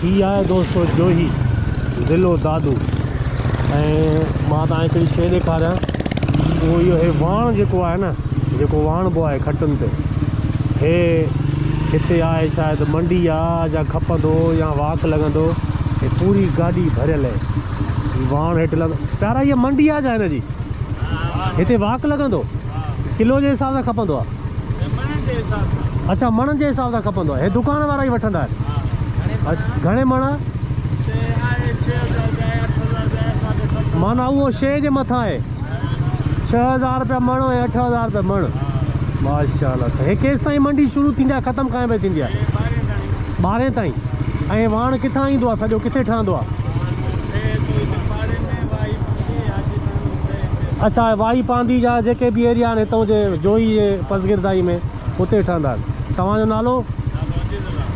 هي آهي دوستو جوهي ضلعو دادو ۽ مان توهان کي هڪڙي شيء ڏيکاريان اهو اهو هي واڻ جيڪو آهي نه جيڪو واڻبو آهي کٽن تي هي هتي آهي شايد منڊي آ يا کپندو يا واڪ لڳندو هي پوري گاڏي ڀريل آهي هي واڻ هيٺ لڳ پيارا هي منڊي آ جا هن جي هتي واڪ لڳندو ڪلو جي حساب سان کپندو آ. اڇا مڻن جي حساب سان کپندو آ. هي دڪان وارا ئي وٺندا آهن. گهڻي مڻ؟ معنيٰ اهو شيء جي مٿان آهي. 6000 رپيا مڻ ۽ 8000 رپيا مڻ. ماشاءالله هي ڪيستائين منڊي شروع ٿيندي آهي ختم ڪائين بجي ٿيندي آهي؟ ٻارهين تائين. ۽ واڻ ڪٿان ايندو آهي سڄو ڪٿي ٺهندو آهي؟ اڇا واهي پانڌي جا جيڪي به ايريا آهن هتان جي جوهي جي پسگردائي ۾ اتي ٺهندا آهن. توهان جو نالو؟